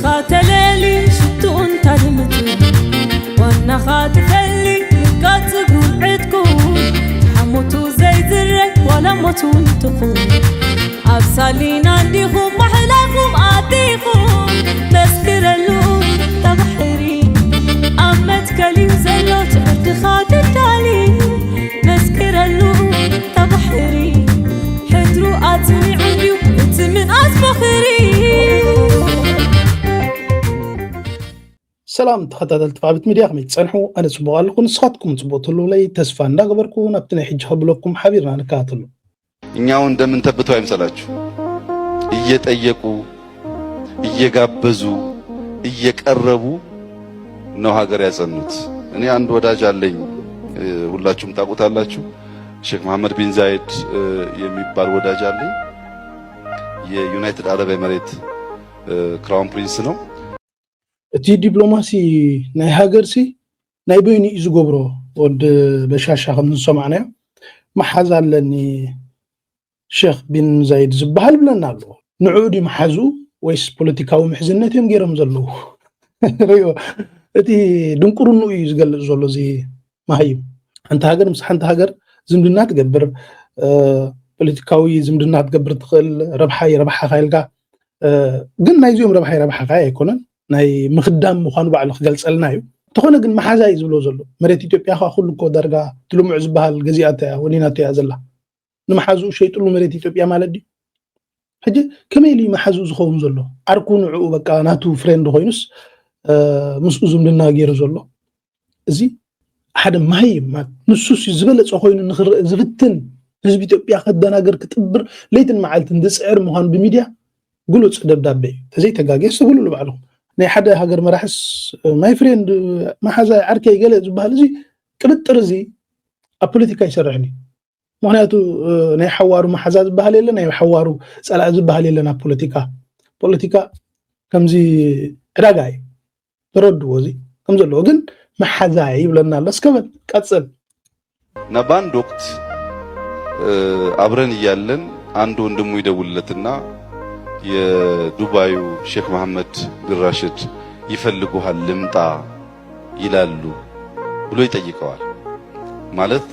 ኻተለሊ ሽቱን ታድምቱ ዋናኻ ትፈሊ ልቃ ጽጉም ዕጥቁ ሓሞቱ ዘይዝረ ዋላ ሞቱን ትኹን ኣብ ሳሊና እንዲኹም ማሕላኹም ኣዲኹም መስክረሉ ተባሕሪ ኣብ መትከልዩ ዘሎ ትዕድኻ ደዳሊ መስክረሉ ተባሕሪ ሕድሩ ኣጽኒዑ እዩ እቲ ምንኣስ በኽሪ። ሰላም ተኸታተልቲ ፋብት ሚድያ፣ ከመይ ትጸንሑ? ኣነ ጽቡቕ ኣለኹ፣ ንስኻትኩም ጽቡቕ ትህልውለይ ተስፋ እንዳገበርኩ ናብቲ ናይ ሕጂ ከብለኩም ሓቢርና ንከታተሎ። እኛው እንደምንተብተው አይምሰላችሁ። እየጠየቁ እየጋበዙ እየቀረቡ ነው ሀገር ያጸኑት። እኔ አንድ ወዳጅ አለኝ፣ ሁላችሁም ታውቁታላችሁ። ሼክ መሐመድ ቢን ዛይድ የሚባል ወዳጅ አለኝ። የዩናይትድ አረብ ኤምሬት ክራውን ፕሪንስ ነው። እቲ ዲፕሎማሲ ናይ ሃገር ሲ ናይ በይኑ እዩ ዝገብሮ። ወዲ በሻሻ ከም ዝሰማዕናዮ መሓዛ ኣለኒ ሸክ ቢን ዛይድ ዝበሃል ብለና ኣሎ። ንዕኡ ድዩ መሓዝኡ ወይስ ፖለቲካዊ ምሕዝነት እዮም ገይሮም ዘለዉ? ሪኦ እቲ ድንቁርንኡ እዩ ዝገልፅ ዘሎ እዚ መሃይም። ሓንቲ ሃገር ምስ ሓንቲ ሃገር ዝምድና ትገብር፣ ፖለቲካዊ ዝምድና ክትገብር ትኽእል፣ ረብሓይ ረብሓኻ ኢልካ ግን ናይዚኦም ረብሓይ ረብሓኻ ኣይኮነን፣ ናይ ምኽዳም ምዃኑ ባዕሉ ክገልፀልና እዩ። እንተኾነ ግን መሓዛ እዩ ዝብሎ ዘሎ። መሬት ኢትዮጵያ ከዓ ኩሉ እኮ ዳርጋ ትልሙዕ ዝበሃል ገዚኣቶ እያ ወኒናቶ እያ ዘላ። ንመሓዝኡ ሸይጥሉ መሬት ኢትዮጵያ ማለት ድዩ? ሕጂ ከመይ ኢሉ እዩ መሓዝኡ ዝኸውን ዘሎ? ዓርኩ ንዕኡ በቃ ናቱ ፍሬንድ ኮይኑስ ምስኡ ዝምድና ገይሩ ዘሎ? እዚ ሓደ መሃይም ማለት ንሱስ ዝበለፀ ኮይኑ ንክረአ ዝፍትን ህዝቢ ኢትዮጵያ ከደናገር ክጥብር ለይትን መዓልትን ዝፅዕር ምዃኑ ብሚድያ ግሉፅ ደብዳቤ እዩ። ተዘይተጋግየ ኣስተብህሉሉ ባዕልኹም። ናይ ሓደ ሃገር መራሕስ ማይ ፍሬንድ መሓዛይ ዓርከይ ገለ ዝበሃል እዚ ቅብጥር እዚ ኣብ ፖለቲካ ይሰርሕን እዩ። ምክንያቱ ናይ ሓዋሩ መሓዛ ዝበሃል የለ፣ ናይ ሓዋሩ ፀላኢ ዝበሃል የለን ኣብ ፖለቲካ። ፖለቲካ ከምዚ ዕዳጋ እዩ። ተረድዎ እዚ ከም ዘለዎ ግን መሓዛይ ይብለና ኣሎ። እስከ በል ቀፅል። እና በአንድ ወቅት አብረን እያለን አንድ ወንድሙ ይደውልለትና የዱባዩ ሼክ መሐመድ ቢን ራሽድ ይፈልጉሃል ልምጣ ይላሉ ብሎ ይጠይቀዋል። ማለት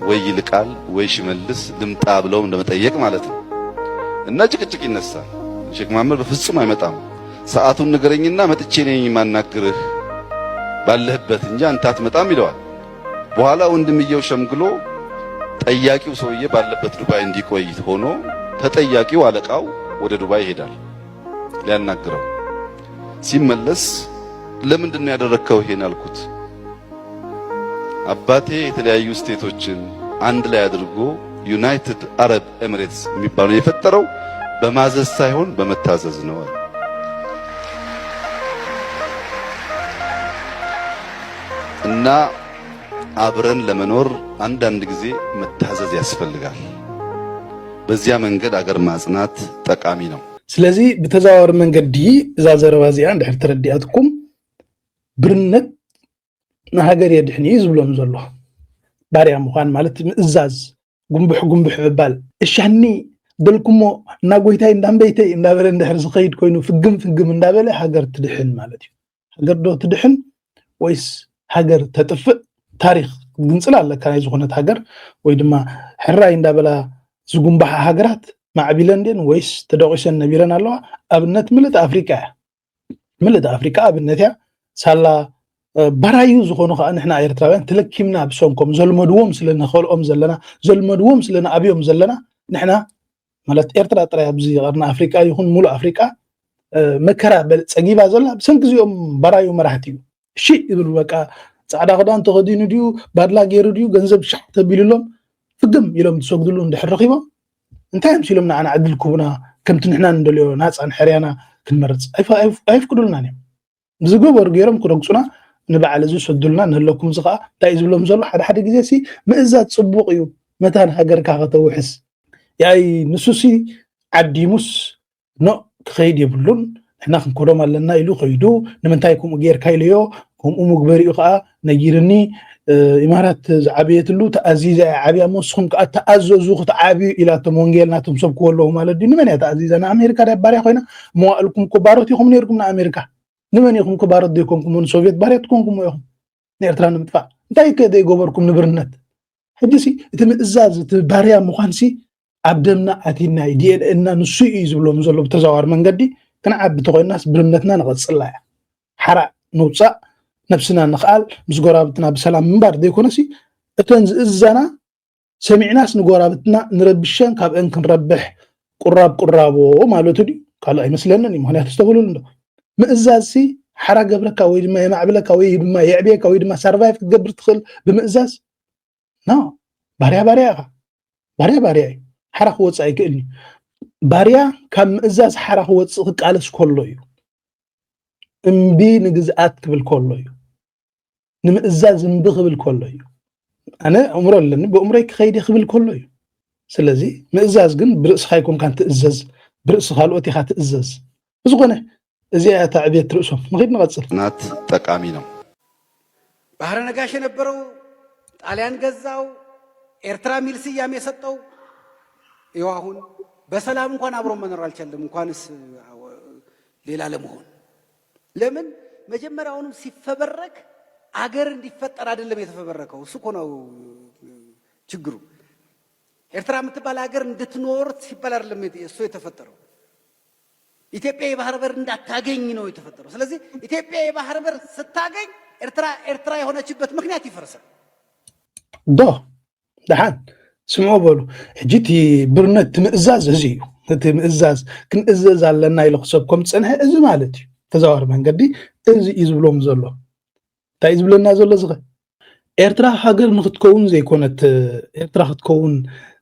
ወይ ይልቃል ወይ ሽመልስ ልምጣ ብለው እንደመጠየቅ ማለት ነው። እና ጭቅጭቅ ይነሳል። ሼክ መሐመድ በፍጹም አይመጣም፣ ሰዓቱን ንገረኝና መጥቼ ነኝ የማናግርህ ባለህበት እንጂ አንተ አትመጣም ይለዋል። በኋላ ወንድምየው ሸምግሎ ጠያቂው ሰውዬ ባለበት ዱባይ እንዲቆይ ሆኖ ተጠያቂው አለቃው ወደ ዱባይ ይሄዳል ሊያናግረው። ሲመለስ ለምንድን ነው ያደረግከው ይሄን አልኩት። አባቴ የተለያዩ ስቴቶችን አንድ ላይ አድርጎ ዩናይትድ አረብ ኤምሬትስ የሚባለው የፈጠረው በማዘዝ ሳይሆን በመታዘዝ ነው አለ። እና አብረን ለመኖር አንዳንድ ጊዜ መታዘዝ ያስፈልጋል። በዚያ መንገድ አገር ማጽናት ጠቃሚ ነው። ስለዚህ ብተዘዋዋሪ መንገዲ እዛ ዘረባ እዚኣ እንድሕር ተረዲኣትኩም ብርነት ንሃገር የድሕን እዩ ዝብሎም ዘሎ። ባርያ ምዃን ማለት ምእዛዝ፣ ጉንብሕ ጉንብሕ ምባል፣ እሻኒ በልኩሞ እና ጎይታይ እንዳንበይተይ እንዳበለ እንድሕር ዝኸይድ ኮይኑ ፍግም ፍግም እንዳበለ ሃገር ትድሕን ማለት እዩ። ሃገር ዶ ትድሕን ወይስ ሃገር ተጥፍእ? ታሪክ ክትግንፅል ኣለካ ናይ ዝኾነት ሃገር ወይ ድማ ሕራይ እንዳበላ ዝጉንባሓ ሃገራት ማዕቢለን ድን ወይስ ተደቂሰን ነቢረን ኣለዋ? ኣብነት ምልእቲ ኣፍሪቃ እያ። ምልእቲ ኣፍሪቃ ኣብነት እያ። ሳላ ባራዩ ዝኾኑ ከዓ ንሕና ኤርትራውያን ተለኪምና ብሰንኮም ዘልመድዎም ስለ ንኸልኦም ዘለና ዘልመድዎም ስለ ንኣብዮም ዘለና ንሕና ማለት ኤርትራ ጥራይ ኣብዚ ቀርኒ ኣፍሪቃ ይኹን ሙሉእ ኣፍሪቃ መከራ ጸጊባ ዘላ ብሰንኪ እዚኦም ባራዩ መራሕቲ እዩ። እሺ ይብል በቃ ጻዕዳ ክዳን ተኸዲኑ ድዩ ባድላ ገይሩ ድዩ ገንዘብ ሻሕ ተቢሉሎም ፍግም ኢሎም ዝሰግድሉ እንድሕር ረኺቦም እንታይ ኣምሲሎም ንዓና ዕድል ክህቡና ከምቲ ንሕና እንደልዮ ናፃን ሕርያና ክንመርፅ ኣይፍቅዱልናን እዮም። ብዝገበሩ ገይሮም ክረግፁና ንበዓል እዚ ሰዱልና ንህለኩም እዚ ከዓ እንታይ እዩ ዝብሎም ዘሎ ሓደ ሓደ ግዜ ሲ ምእዛዝ ፅቡቅ እዩ መታን ሃገርካ ከተውሕስ ያይ ንሱሲ ዓዲሙስ ኖ ክኸይድ የብሉን ንሕና ክንከዶም ኣለና ኢሉ ከይዱ ንምንታይ ከምኡ ጌርካ ኢለዮ ከምኡ ምግበሪኡ ከዓ ነጊርኒ ኢማራት ዝዓበየትሉ ተኣዚዛ እያ ዓብያ እሞ ንስኹም ከዓ ተኣዘዙ ክትዓብዩ ኢላቶም ወንጌል ናቶም ሰብክዎ ኣለዉ ማለት ድዩ? ንመን እያ ተኣዚዛ? ንኣሜሪካ ድያ ባርያ ኮይና? መዋእልኩም እኮ ባሮት ኢኹም ነይርኩም ንኣሜሪካ። ንመን ኢኹም እኮ ባሮት ዘይኮንኩም ንሶቪየት ባርያ ትኮንኩም ኢኹም ንኤርትራ ንምጥፋእ እንታይ ከ ዘይገበርኩም ንብርነት? ሕጂ ሲ እቲ ምእዛዝ እቲ ባርያ ምዃን ሲ ኣብ ደምና ኣቲና እዩ ዲኤንኤና ንሱ እዩ ዝብሎም ዘሎ ብተዘዋዋሪ መንገዲ ክንዓቢ ተኮይናስ ብርነትና ንቐጽላ እያ ሓራ ንውፃእ ነብስና ንኽኣል ምስ ጎራብትና ብሰላም ምንባር ዘይኮነሲ እተን ዝእዝዛና ሰሚዕናስ ንጎራብትና ንረብሸን ካብአን ክንረብሕ ቁራብ ቁራቦ ማለቱ ድዩ ካልእ ኣይመስለንን እዩ ምክንያቱ ዝተብሉሉ እንዶ ምእዛዝ ሲ ሓራ ገብረካ ወይ ድማ የማዕብለካ ወይ ድማ የዕብየካ ወይ ድማ ሳርቫይቭ ክትገብር ትኽእል ብምእዛዝ ና ባርያ ባርያ ኢኻ ባርያ ባርያ እዩ ሓራ ክወፅእ ኣይክእልን እዩ ባርያ ካብ ምእዛዝ ሓራ ክወፅእ ክቃለስ ከሎ እዩ እምቢ ንግዝኣት ክብል ከሎ እዩ ንምእዛዝ እምቢ ክብል ከሎ እዩ ኣነ ኣእምሮ ኣለኒ ብእምሮይ ክኸይድ ክብል ከሎ እዩ ስለዚ ምእዛዝ ግን ብርእስኻ ይኮንካ ትእዘዝ ብርእሲ ካልኦት ኢኻ ትእዘዝ ብዝኾነ እዚኣ እያ እታ ዕብየት ርእሶም ንኺድ ንቐፅል ናት ጠቃሚ ነው ባህረ ነጋሽ የነበረው ጣሊያን ገዛው ኤርትራ የሚል ስያሜ ሰጠው ይኸው አሁን በሰላም እንኳን አብሮ መኖር አልቻለም እንኳንስ ሌላ ለመሆን ለምን መጀመሪያውንም ሲፈበረክ አገር እንዲፈጠር አይደለም የተፈበረከው እሱ እኮ ነው ችግሩ ኤርትራ የምትባል ሀገር እንድትኖር ሲባል አይደለም እሱ የተፈጠረው ኢትዮጵያ የባህር በር እንዳታገኝ ነው የተፈጠረው ስለዚህ ኢትዮጵያ የባህር በር ስታገኝ ኤርትራ ኤርትራ የሆነችበት ምክንያት ይፈርሳል ዶ ደሓን ስምዑ በሉ ሕጂ እቲ ብርነት እቲ ምእዛዝ እዚ እዩ እቲ ምእዛዝ ክንእዘዝ ኣለና ኢሉ ክሰብኮም ዝፀንሐ እዚ ማለት እዩ ተዛዋሪ መንገዲ እዚ እዩ ዝብሎም ዘሎ እንታይ እዩ ዝብለና ዘሎ ዝኸ ኤርትራ ሃገር ንክትከውን ዘይኮነት ኤርትራ ክትከውን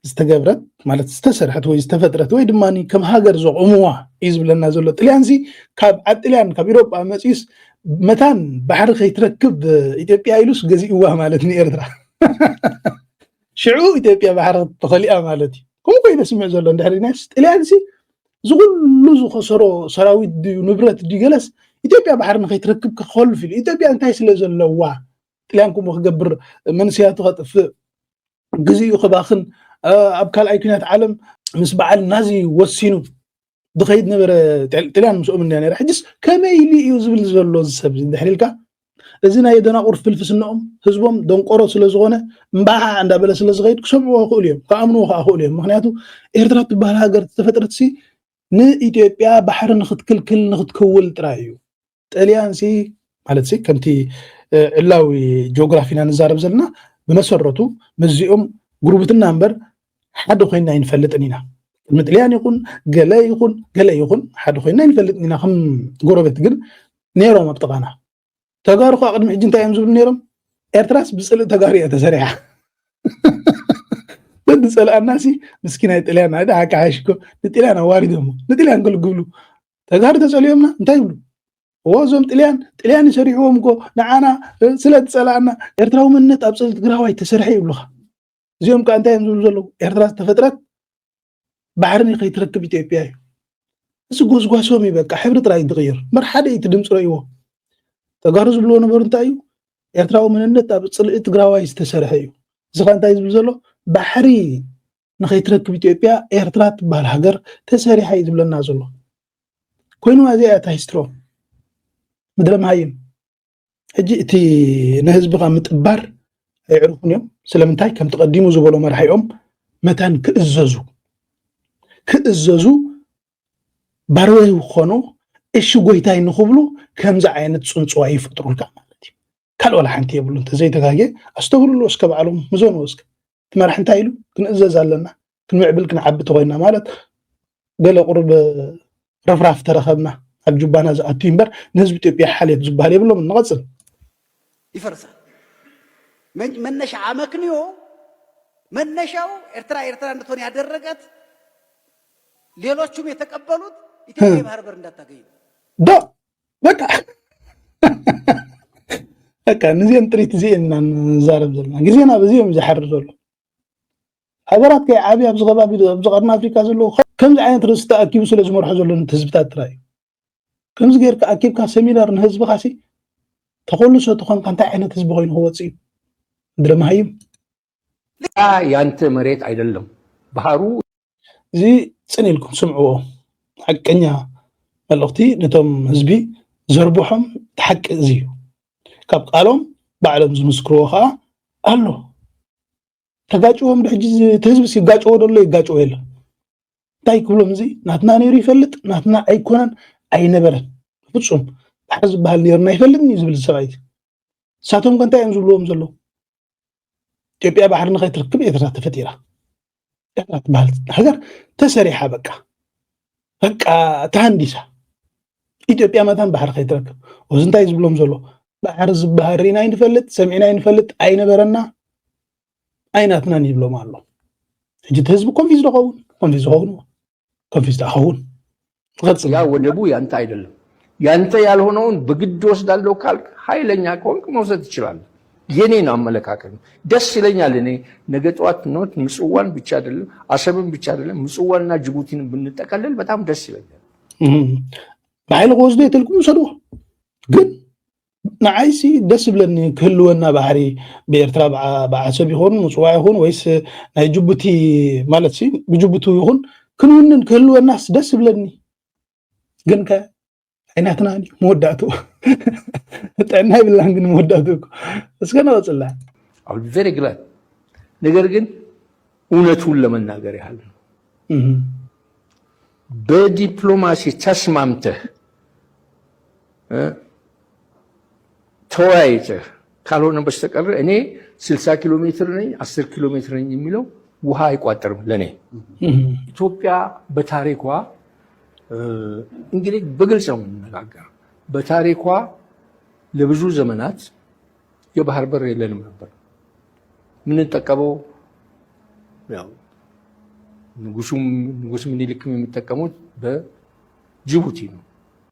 ዝተገብረት ማለት ዝተሰርሐት ወይ ዝተፈጥረት ወይ ድማ ከም ሃገር ዘቑምዋ እዩ ዝብለና ዘሎ ጥልያን ሲ ካብ ዓጥልያን ካብ ኢሮጳ መፂኡስ መታን ባሕሪ ከይትረክብ ኢትዮጵያ ኢሉስ ገዚእዋ ማለት ንኤርትራ ሽዑ ኢትዮጵያ ባሕሪ ተኸሊኣ ማለት እዩ ከምኡ ኮይነ ስምዕ ዘሎ እንድሕር ናስ ጥልያን ሲ ዝኩሉ ዝኸሰሮ ሰራዊት ድዩ ንብረት ድዩ ገለስ ኢትዮጵያ ባሕሪ ንከይትረክብ ክኸልፍ ኢሉ ኢትዮጵያ እንታይ ስለ ዘለዋ ጥልያን ከምኡ ክገብር መንስያቱ ከጥፍእ ግዜኡ ክባኽን ኣብ ካልኣይ ኩናት ዓለም ምስ በዓል ናዚ ወሲኑ ዝኸይድ ነበረ ጥልያን ምስኦም እንያ ነራ ሕጅስ ከመይ ኢሉ እዩ ዝብል ዘሎ ዝሰብ ድሕር ኢልካ እዚ ናይ ደናቁር ፍልፍስናኦም ህዝቦም ደንቆሮ ስለ ዝኾነ እምባሓ እንዳበለ ስለ ዝኸይድ ክሰምዕዎ ክእሉ እዮም ክኣምንዎ ከዓ ክእሉ እዮም ምክንያቱ ኤርትራ ትበሃል ሃገር ዝተፈጥረት ሲ ንኢትዮጵያ ባሕሪ ንክትክልክል ንክትክውል ጥራይ እዩ ጥልያን ሲ ማለት ሲ ከምቲ ዕላዊ ጂኦግራፊና ንዛረብ ዘለና ብመሰረቱ ምስዚኦም ጉርብትና እምበር ሓደ ኮይና ኣይንፈልጥን ኢና ቅድሚ ጥልያን ይኹን ገለ ይኹን ገለ ይኹን ሓደ ኮይና ኣይንፈልጥን ኢና ከም ጎረቤት ግን ነይሮም ኣብ ጥቓና ተጋሩ ከዓ ቅድሚ ሕጂ እንታይ እዮም ዝብሉ ነይሮም ኤርትራስ ብፅልእ ተጋሩ እያ ተሰሪሓ ዝፀልኣና ሲ ምስኪናይ ጥልያን ኣደ ሓቂ ሓሽኮ ንጥልያን ኣዋሪዶሞ ንጥልያን ክልግብሉ ተጋሩ ተፀልዮምና እንታይ ይብሉ እዎ እዞም ጥልያን ጥልያን ይሰሪሕዎም እኮ ንዓና ስለ ዝፀላእና ኤርትራዊ መንነት ኣብ ፅልኢ ትግራዋይ ተሰርሐ ይብሉኻ እዚኦም ከዓ እንታይ እዮም ዝብሉ ዘለዉ ኤርትራ ዝተፈጥረት ባሕርን ከይትረክብ ኢትዮጵያ እዩ እዚ ጎስጓሶም እዩ በቃ ሕብሪ ጥራይ እንትቕይር እምበር ሓደ እቲ ድምፂ ረእይዎ ተጋሩ ዝብልዎ ነበሩ እንታይ እዩ ኤርትራዊ መንነት ኣብ ፅልኢ ትግራዋይ ዝተሰርሐ እዩ እዚ ከዓ እንታይ ዝብል ዘሎ ባሕሪ ንኸይትረክብ ኢትዮጵያ ኤርትራ ትበሃል ሃገር ተሰሪሓ እዩ ዝብለና ዘሎ ኮይንዋ እዚኣ እታ ሂስትሮ ምድረ መሃይም ሕጂ እቲ ንህዝብኻ ምጥባር ኣይዕርፉን እዮም ስለምንታይ ከምቲ ቀዲሙ ዝበሎ መራሒኦም መታን ክእዘዙ ክእዘዙ ባርወይ ክኾኑ እሺ ጎይታይ ንኽብሉ ከምዚ ዓይነት ፅንፅዋ ይፈጥሩልካ ማለት እዩ ካልእ ዋላ ሓንቲ የብሉ እንተዘይተጋጌ ኣስተውህሉሉ እስከ በዓሎም ምዞኑ እስከ እቲ መራሕ እንታይ ኢሉ ክንእዘዝ ኣለና ክንምዕብል ክንዓቢ ተኮይና ማለት ገለ ቁሩብ ረፍራፍ ተረኸብና ኣብ ጁባና ዝኣቱ እምበር ንህዝቢ ኢትዮጵያ ሓልየት ዝበሃል የብሎም ንቐፅል ይፈርሳል መነሻ አመክንዮ መነሻው ኤርትራ ኤርትራ እንድትሆን ያደረጋት ሌሎቹም የተቀበሉት ኢትዮጵያ የባህር በር እንዳታገኝ ዶ በቃ በቃ ንዚአን ጥሪት እዚአን ኢና ንዛረብ ዘለና ግዜና በዚኦም ዝሓርር ዘሎ ሃገራት ከይ ዓብዪ ኣብዚ ከባቢ ኣብዚ ቀርኒ ኣፍሪካ ዘለዉ ከምዚ ዓይነት ርእሲ ተኣኪቡ ስለ ዝመርሖ ዘሎ ህዝብታት ጥራይ እዩ ከምዚ ጌርካ ኣኪብካ ሰሚናር ንህዝብኻ ሲ ተኾልሶ ተኾንካ እንታይ ዓይነት ህዝቢ ኮይኑ ክወፅእ እዩ ምድረ መሃይም። ያ ያንተ መሬት አይደለም ባህሩ። እዚ ጽን ኢልኩም ስምዕዎ። ሓቀኛ መልእኽቲ ነቶም ህዝቢ ዘርብሖም እቲ ሓቂ እዚ እዩ። ካብ ቃሎም ባዕሎም ዝምስክርዎ ከዓ ኣሎ። ተጋጭዎም ድሕጂ እቲ ህዝቢ ይጋጭዎ ደሎ ይጋጭዎ የለ። እንታይ ክብሎም እዚ ናትና ነይሩ ይፈልጥ ናትና ኣይኮነን ኣይነበረን ፍጹም ባሕሪ ዝበሃል ነይርና ይፈልጥ እዩ ዝብል ሰብኣይቲ። እሳቶም ከ እንታይ እዮም ዝብልዎም ዘለዉ? ኢትዮጵያ ባሕሪ ንኸይትረክብ ኤርትራ ተፈጢራ። ኤርትራ ትበሃል ሃገር ተሰሪሓ በቃ በቃ ተሃንዲሳ። ኢትዮጵያ መታን ባሕሪ ከይትረክብ። እዚ እንታይ ዝብሎም ዘሎ? ባሕሪ ዝበሃል ርኢና ኣይንፈልጥ፣ ሰሚዕና ኣይንፈልጥ፣ ኣይነበረና፣ ኣይናትናን ይብሎም ኣሎ። ሕጂ እቲ ህዝቢ ኮንፊዝ ዶ ኸውን? ኮንፊዝ ኸውን። ኮንፊዝ ዳ ኸውን። ትቐጽል። ያ ወደቡ ያንተ አይደለም። ያንተ ያልሆነውን በግድ ወስዳለሁ ካልክ ኃይለኛ ከሆንክ መውሰድ ትችላለህ። የኔ ነው አመለካከት ነው። ደስ ይለኛል። እኔ ነገ ጠዋት ኖት ምጽዋን ብቻ አይደለም አሰብን ብቻ አይደለም ምጽዋንና ጅቡቲን ብንጠቀልል በጣም ደስ ይለኛል። ብሓይሊ ክወስዶ የትልኩም ውሰድዎ። ግን ንዓይሲ ደስ ይብለኒ ክህልወና ባሕሪ ብኤርትራ ብዓሰብ ይኹን ምጽዋ ይኹን ወይስ ናይ ጅቡቲ ማለት ብጅቡቲ ይኹን ክንውንን ክህልወናስ ደስ ይብለኒ። ግን ከ ኣይናትና መወዳእቱ ጥዕና ይብላን ግን መወዳእቱ እስከ ነወፅላ ቨሪ ግላድ። ነገር ግን እውነቱን ለመናገር ያህል ነው። በዲፕሎማሲ ተስማምተህ ተወያይተህ ካልሆነ በስተቀር እኔ ስልሳ ኪሎ ሜትር ነኝ አስር ኪሎ ሜትር ነኝ የሚለው ውሃ አይቋጠርም ለእኔ። ኢትዮጵያ በታሪኳ እንግዲህ በግልጽ ነው የምንነጋገር። በታሪኳ ለብዙ ዘመናት የባህር በር የለንም ነበር። የምንጠቀመው ያው ንጉሱም ንጉስ ምኒልክም የሚጠቀሙት በጅቡቲ ነው።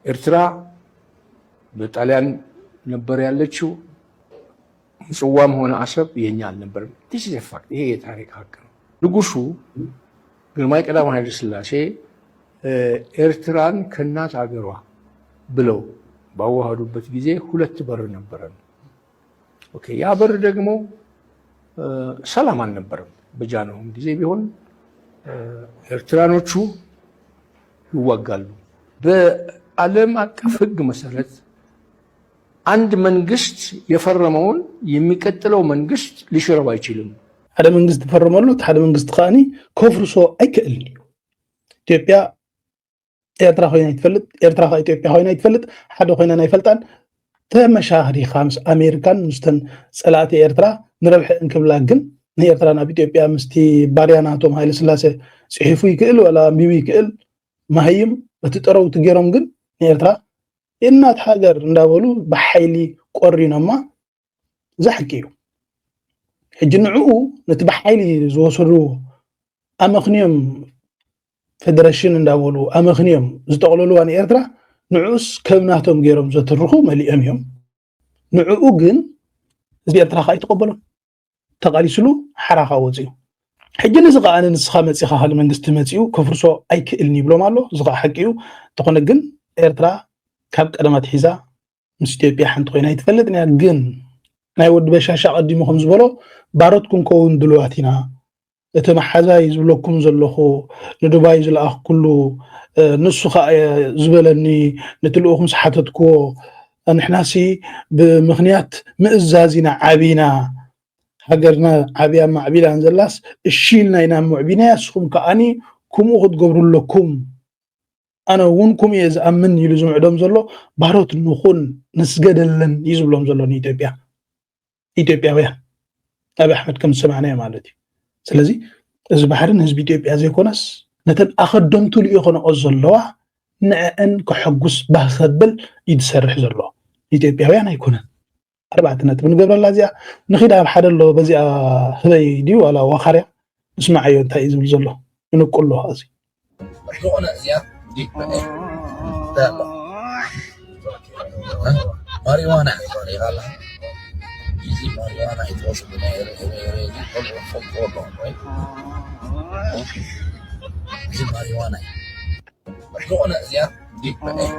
ኤርትራ በጣሊያን ነበር ያለችው። ምጽዋም ሆነ አሰብ የኛ አልነበርም። This is a fact። ይሄ የታሪክ ሀቅ ነው። ንጉሱ ግርማዊ ቀዳማዊ ኃይለ ሥላሴ ኤርትራን ከእናት አገሯ ብለው ባዋሃዱበት ጊዜ ሁለት በር ነበረን። ኦኬ፣ ያ በር ደግሞ ሰላም አልነበረም። በጃንሆይም ጊዜ ቢሆን ኤርትራኖቹ ይዋጋሉ። በዓለም አቀፍ ሕግ መሰረት አንድ መንግስት የፈረመውን የሚቀጥለው መንግስት ሊሽረው አይችልም። ሓደ መንግስቲ ፈረመሉ፣ እቲ ሓደ መንግስቲ ከዓኒ ከፍርሶ ኣይክእልን እዩ። ኢትዮጵያ ኤርትራ ኮይና ኣይትፈልጥ፣ ኤርትራ ከ ኢትዮጵያ ኮይና ኣይትፈልጥ፣ ሓደ ኮይነን ኣይፈልጣን። ተመሻሪኻ ምስ ኣሜሪካን ምስተን ጸላእቲ ኤርትራ ንረብሐ እንክብላ ግን ንኤርትራ ናብ ኢትዮጵያ ምስቲ ባርያ ናቶም ሃይለ ስላሴ ጽሒፉ ይክእል ወላ ኣንቢቡ ይክእል መሃይም በቲ ጠረውቲ ገይሮም ግን ንኤርትራ የእናት ሃገር እንዳበሉ ብሓይሊ ቆሪኖማ። እዚ ሓቂ እዩ። ሕጂ ንዕኡ ነቲ ብሓይሊ ዝወሰድዎ ኣመኽንዮም ፌደረሽን እንዳበሉ ኣመኽንዮም ዝጠቕለልዋ ንኤርትራ ንዕኡስ ከም ናቶም ገይሮም ዘትርኹ መሊኦም እዮም። ንዕኡ ግን ህዝቢ ኤርትራ ከዓ ኣይተቐበሎም። ተቓሊስሉ ሓራኻ ወፂኡ። ሕጂ ነዚ ከዓ ንስኻ መፂኻ ካልእ መንግስቲ መፂኡ ከፍርሶ ኣይክእልን ይብሎም ኣሎ። እዚ ከዓ ሓቂ እዩ። እንተኾነ ግን ኤርትራ ካብ ቀደም ኣትሒዛ ምስ ኢትዮጵያ ሓንቲ ኮይና ኣይትፈልጥን እያ። ግን ናይ ወዲ በሻሻ ቀዲሙ ከም ዝበሎ ባሮት ክንከውን ድልዋት ኢና። እቲ መሓዛይ ዝብለኩም ዘለኹ ንዱባይ ዝለኣኽኩሉ ንሱ ከዓ ዝበለኒ ነቲ ልኡኽ ምስ ሓተትክዎ ንሕናሲ ብምኽንያት ምእዛዝ ኢና ዓቢና ሃገርና ዓብያ ማዕቢላን ዘላስ እሺ ኢልና ኢና ምዕቢናያ ንስኹም ከዓኒ ከምኡ ክትገብሩ ኣለኩም ኣነ እውን ከምኡ እየ ዝኣምን ኢሉ ዝምዕዶም ዘሎ ባሮት ንኹን ንስገደለን እዩ ዝብሎም ዘሎ ንኢትዮጵያ ኢትዮጵያውያን ኣብ ኣሕመድ ከም ዝሰማዕናዮ ማለት እዩ ስለዚ እዚ ባሕሪ ንህዝቢ ኢትዮጵያ ዘይኮነስ ነተን ኣኸደምቱ ልኢኾነኦ ዘለዋ ንዕአን ከሐጉስ ባህ ከብል እዩ ዝሰርሕ ዘሎ ኢትዮጵያውያን ኣይኮነን ኣርባዕተ ነጥቢ ንገብረላ እዚኣ ንኺድ ኣብ ሓደ ኣሎ በዚኣ ህበይ ድዩ ዋላ ዋኻርያ ንስማዓዮ እንታይ እዩ ዝብል ዘሎ ይንቁሎ እዚ ዝኾነ እዚኣ ዲፕ እያ ማሪዋና ይባላል እዚ ማሪዋና ይተወስዱ ናይ ሬሬ ቆልዑ ፈልጥዎ ኣለዎም ወይ እዚ ማሪዋና እዩ ዝኾነ እዚኣ ዲፕ እያ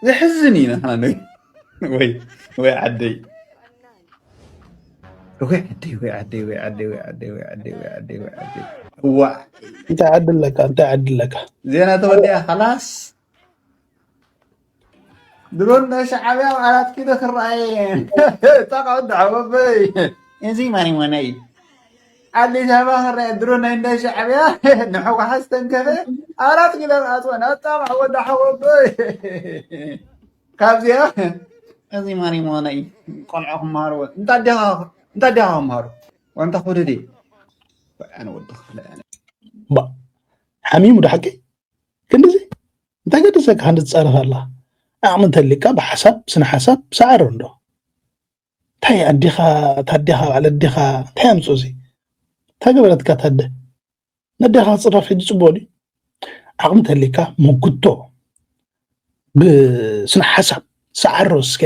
ዘሕዝን እዩ ንሕና ነ-፣ ወይ ወይ ዓደይ ወይ ዓደይ ወይ ዓደይ ወይ ዓደይ ወይ ዓደይ ወይ ዓደይ ወይ ዓደይ ወይ ዓደይ። እዋዕ። እንታይ ዓዲ ኣለካ? እንታይ ዓዲ ኣለካ? ዜና ተወዲኣ። ኸላስ ድሮን ናይ ሻዕብያ ኣብ ኣራት ኪሎ ክረኣየ። ጣቃ ወዲ ሓወበይ፣ እዚ ማን ይሞነይ? ኣዲስ ኣበባ ክረኣየ ድሮን ናይ እንዳ ሻዕብያ ንሕወሓት ዝተንከፈ። ኣራት ኪሎ ኣፅወን ኣጣቃ ወዲ ሓወበይ። ካብዚኣ እዚ ማን ይሞነይ? ቆልዑ ክመሃርዎ። እንታ ዲኻ፣ እንታ ዲኻ ክመሃሩ? ዋንታ ኮደዴ። ኣነ ወዲ ክፍለ ኣነ። ባ፣ ሓሚሙ ዶ ሓቂ? ክንድዚ እንታይ ገደሰካ? ሓንቲ ትጻረፍ ኣላ። ዓቕሚ እንተሊካ ብሓሳብ፣ ስነ ሓሳብ ሰዓር እንዶ። እንታይ ኣዴኻ፣ ታዴኻ፣ በዓል ኣዴኻ እንታይ ኣምጽኦ እዚ? እንታይ ገበረትካ ታደ? ነዴኻ ክጽረፍ ሕጂ ጽቡቕ ድዩ? ዓቕሚ እንተሊካ ምጉቶ ብስነ ሓሳብ ሰዓሮ እስከ።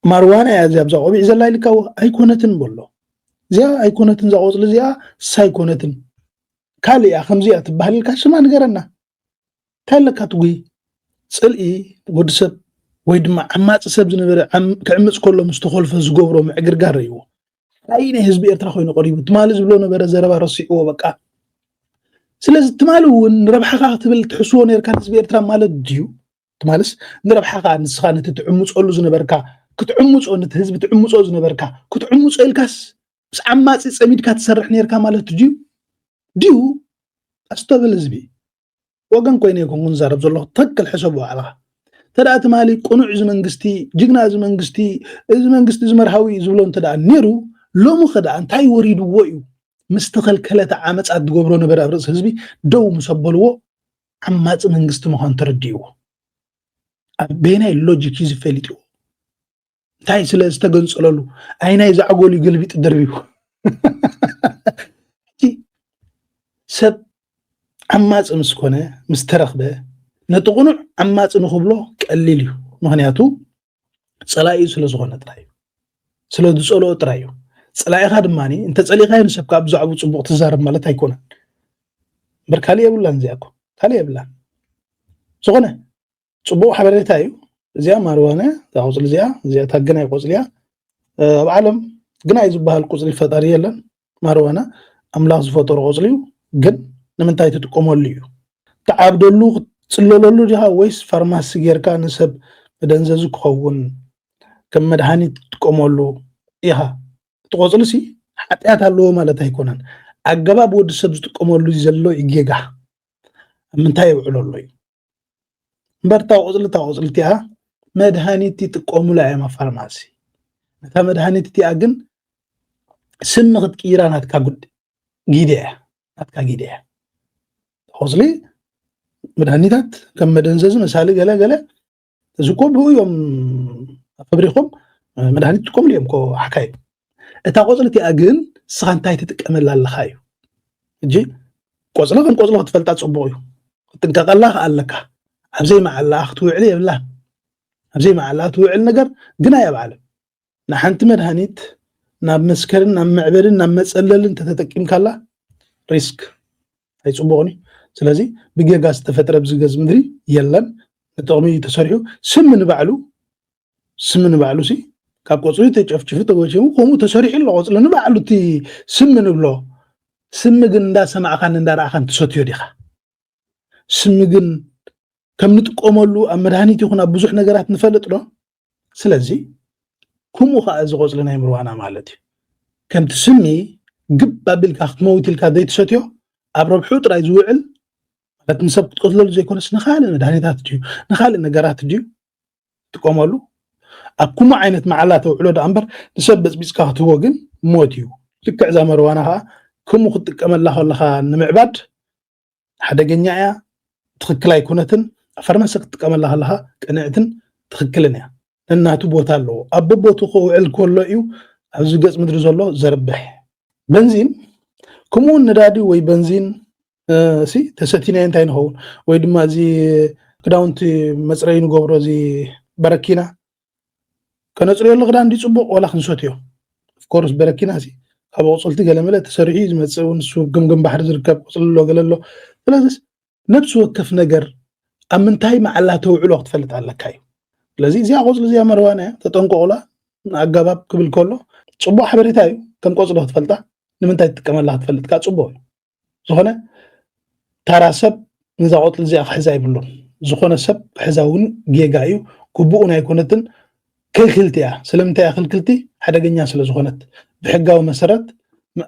ማርዋና እያ እዚኣ ኣብዛ ቆቢዕ ዘላ ኢልካዎ? ኣይኮነትን በሎ። እዚኣ ኣይኮነትን፣ እዛ ቆጽሊ እዚኣ እሳ ኣይኮነትን። ካልእ እያ፣ ከምዚ እያ ትበሃል ኢልካ ሽማ ንገረና። እንታይ ኣለካ ትጉሂ? ጽልኢ ወዲ ሰብ ወይ ድማ ዓማጺ ሰብ ዝነበረ ዓም-፣ ክዕምጽ ከሎ ምስ ተኾልፈ ዝገብሮ ምዕግርጋር ረእይዎ። ሓይ ናይ ህዝቢ ኤርትራ ኮይኑ ቀሪቡ። ትማሊ ዝብሎ ነበረ ዘረባ ረሲዕዎ በቃ። ስለዚ ትማሊ እውን ንረብሓኻ ክትብል ትሕስዎ ነርካ ህዝቢ ኤርትራ ማለት ድዩ? ትማልስ ንረብሓኻ ንስኻ ነቲ ትዕምጸሉ ዝነበርካ ክትዕምጾ፣ ነቲ ህዝቢ ትዕምጾ ዝነበርካ ክትዕምጾ ኢልካስ ምስ ዓማጺ ጸሚድካ ትሰርሕ ነርካ ማለት ድዩ? ድዩ? ኣስተብል ህዝቢ። ወገን ኮይነ ኣይኮንኩን ዝዛረብ ዘለኹ፣ ትክክል ሕሰቦ ባዕልኻ። እንተ ደኣ ትማሊ ቅኑዕ እዚ መንግስቲ፣ ጅግና እዚ መንግስቲ፣ እዚ መንግስቲ እዚ መርሃዊ እዩ ዝብሎ እንተ ደኣ ነይሩ፣ ሎሚ ከ ደኣ እንታይ ወሪድዎ እዩ? ምስ ተኸልከለ እቲ ዓመጻ ዝገብሮ ነበረ ኣብ ርእሲ ህዝቢ ደው ምስ ኣበልዎ ዓማጺ መንግስቲ ምዃኑ ተረዲእዎ። ኣብ በየናይ ሎጂክ እዩ ዝፈሊጥዎ? እንታይ ስለ ዝተገንጸለሉ? ኣይናይ ዛዕጎል እዩ ገልቢጡ ደርቢቡ። እቲ ሰብ ዓማጺ ምስ ኮነ፣ ምስ ተረኽበ፣ ነቲ ቅኑዕ ዓማጺ ንኽብሎ ቀሊል እዩ። ምኽንያቱ ጸላኢኡ ስለ ዝኾነ ጥራይ እዩ። ስለ ዝጸልኦ ጥራይ እዩ። ጸላኢኻ ድማ እንተ ጸሊእኻዮ ንሰብካ ብዛዕባኡ ጽቡቕ ትዛረብ ማለት ኣይኮነን። እምበር ካልእ የብላን እዚኣ እኮ። ካልእ የብላን። ዝኾነ ጽቡቕ ሓበሬታ እዩ። እዚኣ ማርዋና፣ እዛ ቆጽሊ እዚኣ፣ እዚኣ እታ ግናይ ቆጽሊ እያ። እ፣ ኣብ ዓለም ግናይ ዝበሃል ቆጽሊ ፈጣሪ የለን። ማርዋና ኣምላኽ ዝፈጠሮ ቆጽሊ እዩ። ግን ንምንታይ ትጥቀመሉ እዩ? ትዓብደሉ፣ ክትጽለለሉ ዲኻ ወይስ ፋርማሲ ጌርካ ንሰብ መደንዘዚ ክኸውን ከም መድሃኒት ትጥቀመሉ ኢኻ? እቲ ቆጽሊ ሲ ሓጢኣት ኣለዎ ማለት ኣይኮነን። ኣገባብ ወዲ ሰብ ዝጥቀመሉ ዘሎ እዩ ጌጋ። ኣብ ምንታይ የውዕለሉ እዩ? እምበር እታ ቆጽሊ፣ እታ ቆጽሊ እቲኣ መድሃኒት ይጥቀሙላ እዮም ኣብ ፋርማሲ። ነታ መድሃኒት እቲኣ ግን ስም ንኽትቅይራ ናትካ ጉድ-፣ ጊደ እያ። ናትካ ጊደ እያ። ቆጽሊ መድሃኒታት ከም መደንዘዚ መሳሊ ገለ ገለ እዚ እኮ ብኡ እዮም ፈብሪኾም መድሃኒት ይጥቀሙሉ እዮም እኮ ሓካይም። እታ ቆጽሊ እቲኣ ግን ንስኻ እንታይ ትጥቀመላ ኣለኻ እዩ። ሕጂ ቆጽሊ ከም ቆጽሊ ክትፈልጣ ጽቡቕ እዩ። ክትጥንቀቐላ ከኣ ኣለካ። ኣብ ዘይመዓላ ክትውዕል የብላን። ኣብ ዘይመዓላ ትውዕል ነገር ግናይ ኣብ ዓለም። ንሓንቲ መድሃኒት ናብ መስከርን ናብ መዕበድን ናብ መጸለልን እንተተጠቂምካላ ሪስክ ኣይጽቡቕን እዩ። ስለዚ ብጌጋ ዝተፈጥረ ኣብዚ ገጽ ምድሪ የለን። ንጥቕሚ እዩ ተሰሪሑ። ስሚ ንባዕሉ፣ ስሚ ንባዕሉ ሲ ካብ ቆጽሊ ተጨፍጭፉ ተጎጂሙ ከምኡ ተሰሪሑ ኣሎ። ቆጽሊ ንባዕሉ እቲ ስሚ ንብሎ፣ ስሚ ግን እንዳሰማዕካን እንዳረኣኻን ትሰትዮ ዲኻ? ስሚ ግን ከም ንጥቀመሉ ኣብ መድሃኒት ይኹን ኣብ ብዙሕ ነገራት ንፈልጥ ዶ? ስለዚ ከምኡ ኸዓ እዚ ቆጽሊ ናይ ምርዋና ማለት እዩ። ከምቲ ስሚ ግብ ኣቢልካ ክትመውት ኢልካ ዘይትሰትዮ፣ ኣብ ረብሑ ጥራይ ዝውዕል፣ ማለት ንሰብ ክትቀትለሉ ዘይኮነስ ንኻልእ መድሃኒታት ድዩ ንኻልእ ነገራት ድዩ ትጥቀመሉ? ኣብ ከምኡ ዓይነት መዓላ ተውዕሎ ደኣ እምበር ንሰብ በጽቢጽካ ክትህቦ ግን ሞት እዩ። ልክዕ እዛ መርዋና ኸዓ ከምኡ ክትጥቀመላ ከለኻ ንምዕባድ ሓደገኛ እያ፣ ትኽክል ኣይኮነትን። ኣብ ፋርማሲ ክትጥቀመላ ከለኻ ቅንዕትን ትኽክልን እያ። ነናቱ ቦታ ኣለዎ። ኣብ በቦቱ ክውዕል ከሎ እዩ ኣብዚ ገጽ ምድሪ ዘሎ ዘርብሕ። በንዚን፣ ከምኡ እውን ነዳዲ ወይ በንዚን፣ እ፣ ሲ ተሰቲናዮ እንታይ ንኸውን? ወይ ድማ እዚ ክዳውንቲ መጽረዪ ንገብሮ እዚ በረኪና፣ ከነጽርዮ ኣሎ ክዳን ድዩ ጽቡቕ ዋላ ክንሰትዮ? ኦፍኮርስ በረኪና ሲ ካብ ኣቑጽልቲ ገለመለ ተሰሪሑ እዩ ዝመጽእ፣ እውን ንሱ ኣብ ገምገም ባሕሪ ዝርከብ ቆጽሊ ኣሎ ገለ ኣሎ። ስለዚስ ነብሲ ወከፍ ነገር ኣብ ምንታይ መዓላ ተውዕሎ ክትፈልጥ ኣለካ እዩ። ስለዚ እዚኣ ቆፅሊ እዚኣ መርዋና እያ፣ ተጠንቀቑላ። ንኣገባብ ክብል ከሎ ፅቡቅ ሓበሬታ እዩ። ከም ቆፅሊ ክትፈልጣ ንምንታይ ትጥቀመላ ክትፈልጥካ ፅቡቅ እዩ። ዝኾነ ታራ ሰብ ነዛ ቆፅሊ እዚኣ ክሕዛ ይብሉን። ዝኾነ ሰብ ክሕዛ እውን ጌጋ እዩ። ግቡኡ ናይ ኮነትን ክልክልቲ እያ። ስለምንታይ እያ ክልክልቲ? ሓደገኛ ስለ ዝኾነት። ብሕጋዊ መሰረት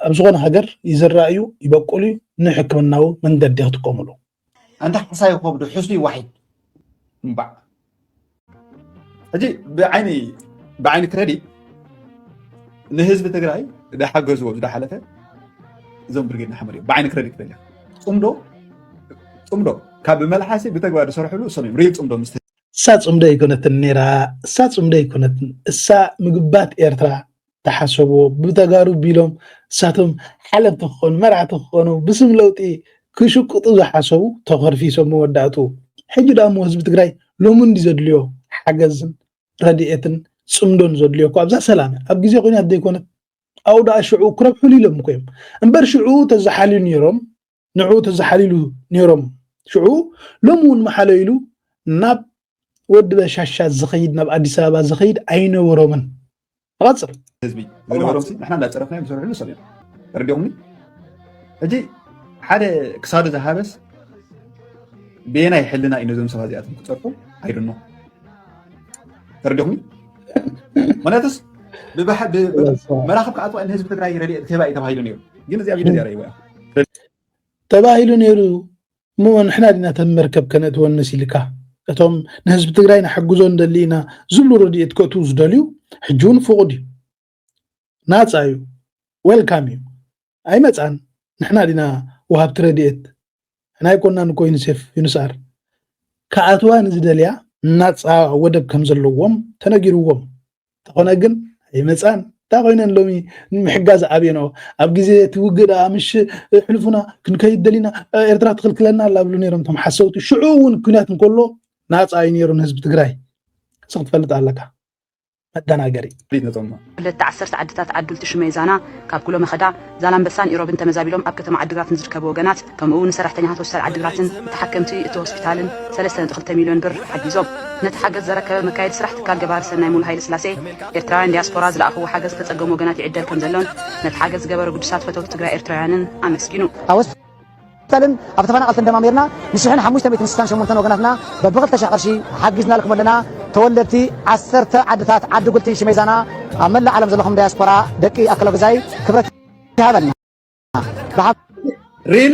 ኣብ ዝኾነ ሃገር ይዝራእ እዩ፣ ይበቁል እዩ፣ ንሕክምናዊ መንገዲ ክትጥቀሙሉ። ኣንታ ሓሳዊ ከብዱ ሕስሉ ይዋሒድ እምባዕ። ሕጂ ብዓይኒ ብዓይኒ ክረዲት ንህዝቢ ትግራይ ዝሓገዝዎ ዝሓለፈ እዞም ብርጌድ ንሓመዱ እዮም። ብዓይኒ ክረዲት ክበልያ ፅምዶ ፅምዶ ካብ ብመልሓሲ ብተግባር ዝሰርሕሉ እሶም እዮም። ሪል ፅምዶ ምስ እሳ ፅምዶ ኣይኮነትን ነይራ፣ እሳ ፅምዶ ኣይኮነትን፣ እሳ ምግባት ኤርትራ ተሓሰቦ ብተጋሩ ቢሎም እሳቶም ሓለፍቲ ክኾኑ መራሕቲ ክኾኑ ብስም ለውጢ ክሽቅጡ ዝሓሰቡ ተኸርፊሶም መወዳእቱ። ሕጂ ዳሞ ህዝቢ ትግራይ ሎሚ እንዲ ዘድልዮ ሓገዝን ረድኤትን ፅምዶን ዘድልዮ እኮ ኣብዛ ሰላም ኣብ ግዜ ኩናት ዘይኮነት ኣብኡ ደኣ ሽዑ ክረብሑሉ ኢሎም እኮ እዮም እምበር ሽዑ ተዝሓልዩ ነይሮም ንዕኡ ተዝሓልዩሉ ነይሮም ሽዑ ሎሚ እውን መሓለይሉ ናብ ወዲ በሻሻ ዝኸይድ ናብ ኣዲስ ኣበባ ዝኸይድ ኣይነበሮምን። ተቐፅል። ህዝቢ ዝነበሮም ንሕና እንዳፀረፍናዮም ዝሰርሕሉ ሰብ እዮም። ተረዲኹምኒ? ሕጂ ሓደ ክሳዱ ዝሃበስ ብየናይ ሕልና እዩ ነዞም ሰባት እዚኣቶም ክፀርፎም? ኣይድኖ። ተረዲኹምኒ? ምክንያቱስ መራኽብ ክኣትዋ ንህዝቢ ትግራይ ረድኤት ክህባ እዩ ተባሂሉ ነይሩ። ግን እዚኣ ቪድዮ እዚኣ ረእይዋ ተባሂሉ ነይሩ። እሞ ንሕና ዲና ተመርከብ ከነእትወን መሲልካ? እቶም ንህዝቢ ትግራይ ንሓግዞ እንደሊ ኢና ዝብሉ ረድኤት ከእትዉ ዝደልዩ ሕጂ እውን ፍቑድ እዩ፣ ናፃ እዩ፣ ዌልካም እዩ። ኣይመፃን ንሕና ዲና ወሃብቲ ረድኤት ናይ ኮናን እኮ ዩኒሴፍ ዩኒስኣር ክኣትዋ ንዝደልያ ናፃ ወደብ ከም ዘለዎም ተነጊርዎም። ተኾነ ግን ኣይመፃን። እንታይ ኮይነን ሎሚ ንምሕጋዝ ኣብየንኦ ኣብ ግዜ እቲ ውግእ ደኣ ምሽ ሕልፉና ክንከይድ ደሊና ኤርትራ ትኽልክለና ኣላ ብሉ ነይሮም እቶም ሓሰውቲ። ሽዑ እውን ኩናት እንከሎ ናፃ እዩ ነይሩ ንህዝቢ ትግራይ። እዚ ክትፈልጥ ኣለካ። መደናገሪ። ሪት ነቶም ክልተ ዓሰርተ ዓድታት ዓዱልቲ ሽመይ ዛና ካብ ኩሎ መኸዳ ዛላምበሳን ኢሮብን ተመዛቢሎም ኣብ ከተማ ዓድግራት ንዝርከቡ ወገናት ከምኡ እውን ንሰራሕተኛታት ሆስፒታል ዓድግራትን ንተሓከምቲ እቲ ሆስፒታልን ሰለስተ ነጥቢ ክልተ ሚልዮን ብር ሓጊዞም። ነቲ ሓገዝ ዘረከበ መካየዲ ስራሕ ትካል ገባሪ ሰናይ ሙሉ ሃይለ ስላሴ ኤርትራውያን ዲያስፖራ ዝለኣኽዎ ሓገዝ ዝተፀገሙ ወገናት ይዕደል ከም ዘሎን ነቲ ሓገዝ ዝገበሩ ግዱሳት ፈተውቲ ትግራይ ኤርትራውያንን ኣመስጊኑ። ሆስፒታልን ኣብ ተፈናቐልትን ደማሚርና ንሽሕን ሓሙሽተ ሚእትን ስሳን ሸሞንተን ወገናትና በብኽልተ ሺሕ ቅርሺ ሓጊዝናልኩም ኣለና። ተወለድቲ ዓሰርተ ዓድታት ዓዲ ጉልቲ ሽመይዛና ኣብ መላእ ዓለም ዘለኹም ዳያስፖራ ደቂ ኣክለጉዛይ ክብረት ይሃበልና። ብሓ- ሪል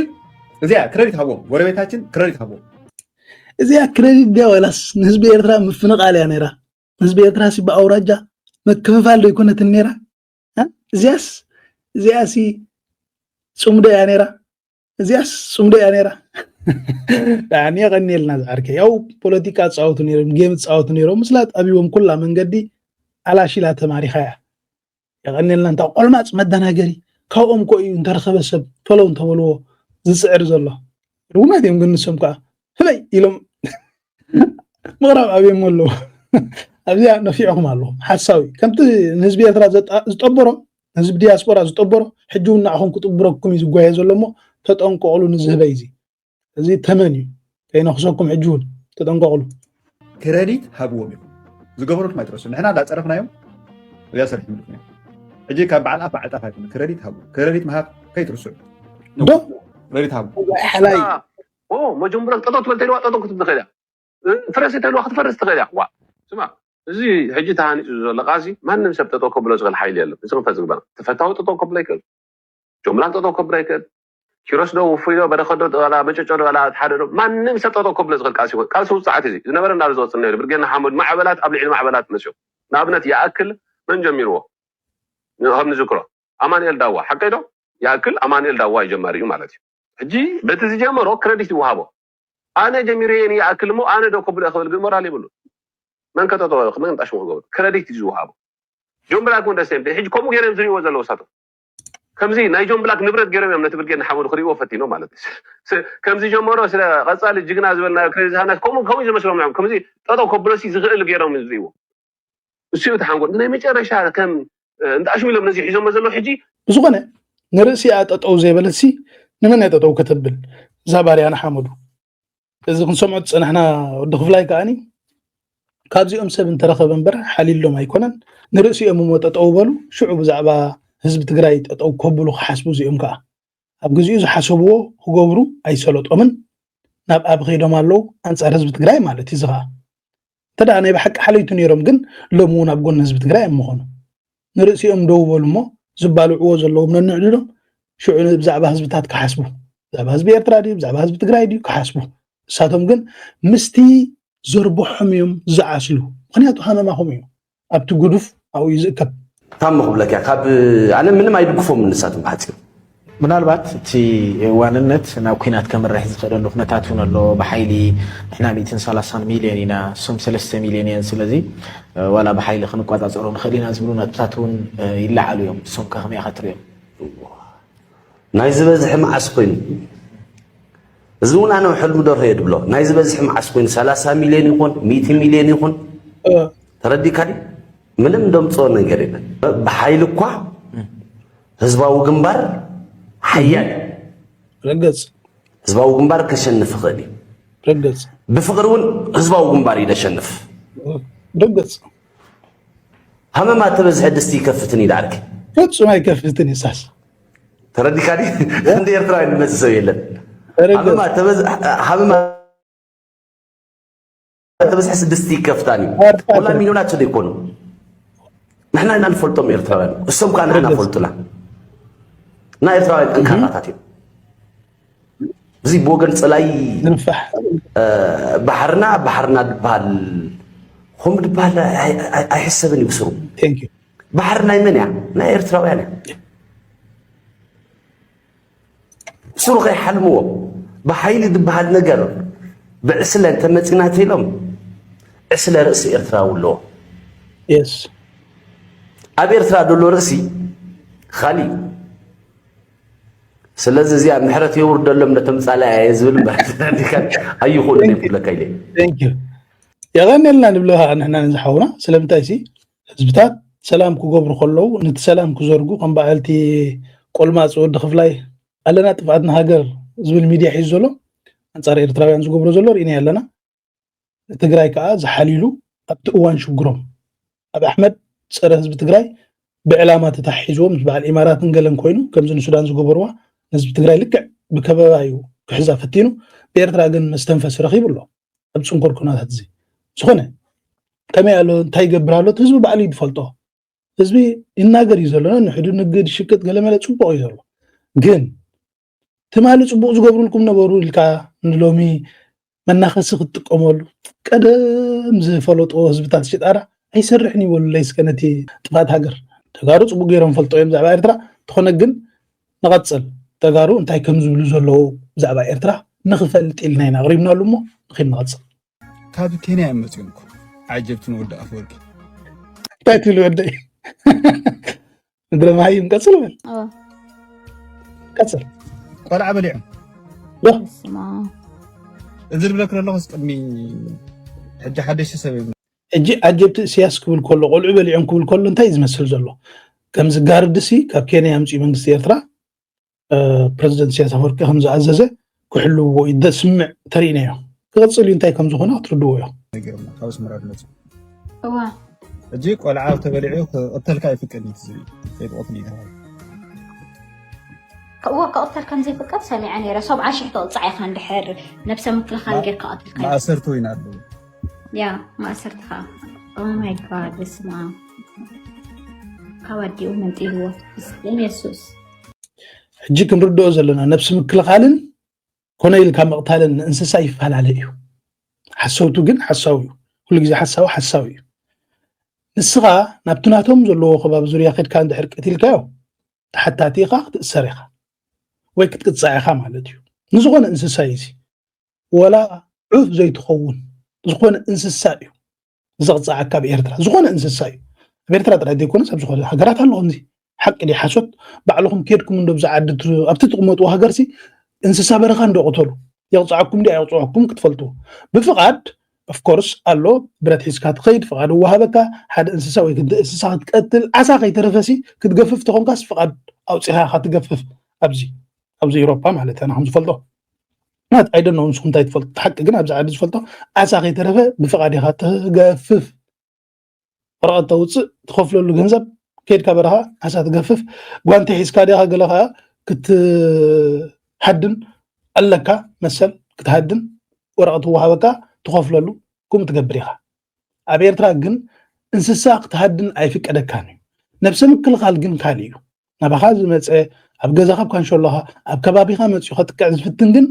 እዚኣ ክረዲት ሃቦም፣ ጎረቤታችን ክረዲት ሃቦም። እዚኣ ክረዲት ድያ ዋላስ ንህዝቢ ኤርትራ ምፍንቓል እያ ነይራ? ንህዝቢ ኤርትራ ሲ ብኣውራጃ ምክፍፋል ዶ ኣይኮነትን ነይራ? እ? እዚኣስ እዚኣሲ ፅምዶ እያ ነይራ? እዚኣስ ፅምዶ እያ ነይራ? ብጣዕሚ የቐንየልና ዝዓርከይ። ያው ፖለቲካ ዝፃወቱ ነይሮም፣ ጌም ዝፃወቱ ነይሮም፣ ምስላ ጠቢቦም ኩላ መንገዲ ኣላሺላ ተማሪኻ እያ። የቐንየልና። እንታ ቆልማፅ መደናገሪ ካብኦም ኮ እዩ እንተረኸበ ሰብ ፈለው እንተበልዎ ዝፅዕር ዘሎ። ርጉማት እዮም ግን ንሶም ከዓ ህበይ ኢሎም ምቕራብ ኣብዮም ኣለዉ። ኣብዚኣ ነፊዕኹም ኣለኹም። ሓሳዊ ከምቲ ንህዝቢ ኤርትራ ዘጣ- ዝጠበሮ ንህዝቢ ዲያስፖራ ዝጠበሮ ሕጂ እውን ንዓኹም ክጥብረኩም እዩ ዝጓየ ዘሎ እሞ ተጠንቀቑሉ ንዚ ህበይ እዚ። እዚ ተመን እዩ ከይነኽሰኩም ሕጂ እውን ተጠንቀቑሉ። ክረዲት ሃብዎም ኢኹም። ዝገበሩልኩም ኣይትረሱ። ንሕና እንዳፀረፍናዮም እዚኣ ሰርሒምልኩም እዮም። ሕጂ ካብ በዓል ኣፍ በዓል ጣፍ ኣይኮነ። ክረዲት ሃቡ። ክረዲት ምሃብ ከይትርስዑ። ዶ ክረዲት ሃቡ። ሓላይ ኦ መጀመርያ ጠጠው ትበል ተልዋ ጠጠው ክትብል ትኽእል እያ። ፍረስ ተልዋ ክትፈርስ ትኽእል እያ። ዋ ስማ እዚ ሕጂ ተሃኒፁ ዘሎ ቃልሲ ማንም ሰብ ጠጠው ከብሎ ዝኽእል ሓይሊ የለን። እዚ ክንፈ ዝግባና ተፈታዊ ጠጠው ከብሎ ይክእል። ጆምላክ ጠጠው ከብሎ ይክእል። ኪሮስ ዶ ውፉይ ዶ በረኸት ዶ ዋላ መጨጮ ዶ ዋላ ሓደ ዶ ማንም ሰብ ጠጠው ከብሎ ዝኽእል ቃልሲ ይኮን። ቃልሲ ውፅዓት እዚ ዝነበረ ናብ ዝወፅእ ነይሩ። ብርጌድ ንሓመዱ ማዕበላት ኣብ ልዕሊ ማዕበላት መፅዮም። ንኣብነት ይኣክል መን ጀሚርዎ? ከም ንዝክሮ ኣማኑኤል ዳዋ ሓቀይ ዶ? ይኣክል ኣማኑኤል ዳዋ እዩ ጀማሪኡ ማለት እዩ። ሕጂ በቲ ዝጀመሮ ክረዲት ይወሃቦ። ኣነ ጀሚረዮ እየ ይኣክል እሞ ኣነ ዶ ከብሎ ክብል ግን ሞራል የብሉን። መን ከጠጠወ መን ጣሽሙ ክገብር ክረዲት እዩ ዝወሃቦ። ጆን ብላክ እውን ደሴም ሕጂ ከምኡ ገይሮም ዝሪእዎ ዘለዉ ሳቶም ከምዚ ናይ ጆን ብላክ ንብረት ገይሮም እዮም ነቲ ብርጌድ ንሓመዱ ክሪእዎ ፈቲኖም ማለት እዩ። ስ- ከምዚ ጀመሮ ስለ ቀፃሊ ጅግና ዝበልናዮ ክሬዲት ሃብና ከምኡ ከምኡ ዝመስሎም እዮም ከምዚ ጠጠው ከብሎሲ ዝኽእል ገይሮም እዮም ዝሪእዎ። እሱ እዩ ተሓንጎል ናይ መጨረሻ ከም እንዳሽሙ ኢሎም ነዚ ሒዞሞ ዘለዉ ሕጂ ብዝኾነ ንርእሲኣ ጠጠው ዘይበለትሲ ንመን እያ ጠጠው ከተብል? እዛ ባርያ ንሓመዱ እዚ ክንሰምዖ ዝፀናሕና ወዲ ክፍላይ ከዓኒ ካብዚኦም ሰብ እንተረኸበ እምበር ሓሊሎም ኣይኮነን። ንርእሲኦም እሞ ጠጠው በሉ፣ ሽዑ ብዛዕባ ህዝቢ ትግራይ ጠጠው ከብሉ ክሓስቡ። እዚኦም ከዓ ኣብ ግዚኡ ዝሓሰብዎ ክገብሩ ኣይሰለጦምን። ናብ ኣብ ከይዶም ኣለዉ፣ ኣንጻር ህዝቢ ትግራይ ማለት እዩ። እዚ ከዓ እንተ ደኣ ናይ ብሓቂ ሓለይቱ ነይሮም ግን ሎሚ እውን ኣብ ጎኒ ህዝቢ ትግራይ እዮም ምኾኑ። ንርእሲኦም ደው በሉ እሞ ዝባልዕዎ ዘለዎም ነንዕድዶም ሽዑ ብዛዕባ ህዝብታት ክሓስቡ፣ ብዛዕባ ህዝቢ ኤርትራ ድዩ ብዛዕባ ህዝቢ ትግራይ ድዩ ክሓስቡ። እሳቶም ግን ምስቲ ዘርብሖም እዮም ዝዓስሉ። ምክንያቱ ሃመማኹም እዩ ኣብቲ ጉዱፍ ኣብኡ እዩ ዝእከብ። ታሞ ክብለካ እያ። ካብ ኣነ ምንም ኣይድግፎም ንሳቶም ብሓፂሩ። ምናልባት እቲ ዋንነት ናብ ኩናት ከምርሕ ዝኽእለሉ ኩነታት እውን ኣሎ። ብሓይሊ ንሕና ሚእትን ሰላሳን ሚልዮን ኢና፣ እሶም ሰለስተ ሚልዮን እዮም። ስለዚ ዋላ ብሓይሊ ክንቋፃፀሮ ንኽእል ኢና ዝብሉ ነጥብታት እውን ይለዓሉ እዮም። እሶም ከ ከመይ ኢኻ ትሪኦም? ናይ ዝበዝሒ መዓስ ኮይኑ እዚ እውን ኣነ ሕልሚ ደርሆ እየ ድብሎ። ናይ ዝበዝሒ መዓስ ኮይኑ ሰላሳ ሚልዮን ይኹን ሚእቲ ሚልዮን ይኹን ተረዲካ ድዩ? ምንም ደምፅኦ ነገር የለን። ብሓይሊ እኳ ህዝባዊ ግንባር ሓያል እዩ። ርግፅ ህዝባዊ ግንባር ከሸንፍ ይኽእል እዩ። ርግፅ ብፍቕሪ እውን ህዝባዊ ግንባር እዩ ዘሸንፍ። ርግፅ ሃመማ ተበዝሐ ድስቲ ይከፍትን ኢለ ዓርኪ። ፍጹም ኣይከፍትን እዩ ሳስ ተረዲካ ድዩ? እንደ ኤርትራዊ ዝመፅእ ሰብ የለን። ርግፅ ሃመማ ተበዝ- ሃመማ ተበዝሐ ስድስቲ ይከፍታን እዩ። ኩላ ሚልዮናት ዶ ይኮኑ? ንሕና ኢና ንፈልጦም ኤርትራውያን፣ እሶም ከዓ ንሕና ፈልጡና። እና ኤርትራውያን ጠንካራታት እዮም። እዚ ብወገን ፀላይ ዝንፋሕ ባሕርና ባሕርና ዝበሃል ከምኡ ዝበሃል ኣይ- ኣይ- ኣይሕሰብን እዩ ብስሩ። Thank you። ባሕሪ ናይ መን እያ? ናይ ኤርትራውያን እያ። ብስሩ ከይሓልምዎ ብሓይሊ ዝበሃል ነገር ብዕስለ እንተመፂና ተኢሎም ዕስለ ርእሲ ኤርትራዊ ኣለዎ። Yes። ኣብ ኤርትራ ዘሎ ርእሲ ካሊእ እዩ። ስለዚ እዚኣ ምሕረት የውርደሎም ነቶም ፃላኢ እየ ዝብል እምበር ኣይኽእሉን እዮም ክብለካ ኢለ። Thank you። የቐንየልና ንብሎ ከዓ ንሕና ንዝሓውና ስለምንታይ ሲ ህዝብታት ሰላም ክገብሩ ከለዉ ነቲ ሰላም ክዘርጉ ከም በዓልቲ ቆልማፅ ወዲ ክፍላይ ኣለና ጥፍኣት ንሃገር ዝብል ሚድያ ሒዙ ዘሎ ኣንፃር ኤርትራውያን ዝገብሮ ዘሎ ርኢና ኣለና። ትግራይ ከዓ ዝሓልይሉ ኣብቲ እዋን ሽግሮም ኣብ ኣሕመድ ፀረ ህዝቢ ትግራይ ብዕላማ ተታሒዝዎ ምስ በዓል ኢማራትን ገለን ኮይኑ ከምዚ ንሱዳን ዝገበርዋ ንህዝቢ ትግራይ ልክዕ ብከበባ እዩ ክሕዛ ፈቲኑ። ብኤርትራ ግን መስተንፈሲ ረኺቡ ኣሎ። ኣብ ፅንኮር ኩነታት እዚ ዝኾነ ከመይ ኣሎ እንታይ ይገብር ኣሎ እቲ ህዝቢ ባዕሉ እዩ ዝፈልጦ። ህዝቢ ይናገር እዩ ዘሎ ነንሕዱ ንግድ ሽቅጥ ገለመለ ፅቡቕ እዩ ዘሎ። ግን ትማሊ ፅቡቕ ዝገብሩልኩም ነበሩ ኢልካ ንሎሚ መናኸሲ ክትጥቀመሉ ቀደም ዝፈለጥዎ ህዝብታት ሽጣራ ኣይሰርሕን ይበሉለይ እስከ ነቲ ጥፍኣት ሃገር። ተጋሩ ፅቡቕ ገይሮም ፈልጦ እዮም ብዛዕባ ኤርትራ። እንተኾነ ግን ንቐፅል ተጋሩ እንታይ ከም ዝብሉ ዘለዉ ብዛዕባ ኤርትራ ንኽፈልጥ ኢልና ኢና ኣቕሪብናሉ እሞ ንኺድ ንቐፅል። ካብ ኬንያ እዮም መፂኦም እኮ ዓጀብቲ ንወዲ ኣፈወርቂ። እንታይ ትብል ወደይ ምድረ መሃይም ቀፅል በል ኦ፣ ቀፅል ቆልዓ በሊዖም ዶ ስማ እዚ ዝብለክ ዘለኹስ ቅድሚ ሕጂ ሓደሽቲ ሰብ እዮም ሕጂ ዓጀብቲ እስያስ ክብል ከሎ ቆልዑ በሊዖም ክብል ከሎ እንታይ እዩ ዝመስል ዘሎ? ከምዚ ጋርድሲ ካብ ኬንያ ኣምፅኡ መንግስቲ ኤርትራ እ፣ ፕረዚደንት ኢሳያስ ኣፈወርቂ ከም ዝኣዘዘ ክሕልውዎ እዩ ዘስምዕ ተርእይናዮ። ክቕፅል እዩ እንታይ ከም ዝኾነ ክትርድዎ እዮም። ነጊሮምና ካብ ኣስመራ ዝመፁ እዋ ሕጂ ቆልዓ ተበሊዑ ክቕተልካ ይፍቀድ እዩ ዝብል ከይትቐትል እዩ ተባሂሉ እዎ ክቕተል ከም ዘይፍቀድ ሰሚዐ ነይረ። ሰብዓ ሽሕ ተቕፃዕ ኢኻ እንድሕር ነብሰ ምክልኻል ጌርካ ቀትልካ ማእሰርቲ ወይና ኣለዉ ያ ማእሰርትኻ ኦማይ ጋድ ስማ ካብ ኣዲኡ መንጢልዎ ስም የሱስ ሕጂ ክንርድኦ ዘለና ነብሲ ምክልኻልን ኮነ ኢልካ ምቕታልን ንእንስሳ ይፈላለ እዩ። ሓሰውቱ ግን ሓሳዊ እዩ። ኩሉ ግዜ ሓሳዊ ሓሳዊ እዩ። ንስኻ ናብቲ ናቶም ዘለዎ ከባቢ ዙርያ ከድካ እንድሕር ቀቲልካዮ ተሓታቲ ኢኻ ክትእሰር ኢኻ ወይ ክትቅፃዕ ኢኻ ማለት እዩ። ንዝኾነ እንስሳ እዩ እዚ ወላ ዑፍ ዘይትኸውን ዝኾነ እንስሳ እዩ ዘቕፅዓካ ኣብ ኤርትራ ዝኾነ እንስሳ እዩ። ኣብ ኤርትራ ጥራይ ዘይኮነስ ኣብ ዝኾነ ሃገራት ኣሎ ከምዚ ሓቂ ድዩ ሓሶት? ባዕልኹም ኬድኩም እንዶ ብዛ ዓዲ ትር- ኣብቲ ትቕመጥዎ ሃገርሲ እንስሳ በረኻ እንዶ ቅተሉ የቕፅዓኩም ድዩ ኣየቕፅዓኩም ክትፈልጡ ብፍቓድ ኦፍኮርስ ኣሎ ብረት ሒዝካ ትኸይድ ፍቓድ እወሃበካ ሓደ እንስሳ ወይ ክልተ እንስሳ ክትቀትል ዓሳ ከይተረፈሲ ክትገፍፍ ተኾንካስ ፍቓድ ኣውፂኻ ኢኻ ትገፍፍ ኣብዚ ኣብዚ ኤሮፓ ማለት ኣነ ከም ዝፈልጦ ናት ኣይደኖ ንስኹም እንታይ ትፈልጡ? ሓቂ ግን ኣብዚ ዓዲ ዝፈልጦ፣ ዓሳ ከይተረፈ ብፍቓድ ኢኻ ትገፍፍ። ወረቐት ተውፅእ፣ ትኸፍለሉ ገንዘብ፣ ከይድካ በረኻ ዓሳ ትገፍፍ። ጓንቲ ሒዝካ ዲኻ ገለ ከዓ ክትሃድን ኣለካ መሰል ክትሃድን፣ ወረቐት ትወሃበካ፣ ትኸፍለሉ፣ ከምኡ ትገብር ኢኻ። ኣብ ኤርትራ ግን እንስሳ ክትሃድን ኣይፍቀደካን እዩ። ነብሰ ምክልኻል ግን ካልእ እዩ። ናባኻ ዝመፀ፣ ኣብ ገዛኻ እኳ እንሸሎኻ፣ ኣብ ከባቢኻ መፂኡ ከጥቅዕ ዝፍትን ግን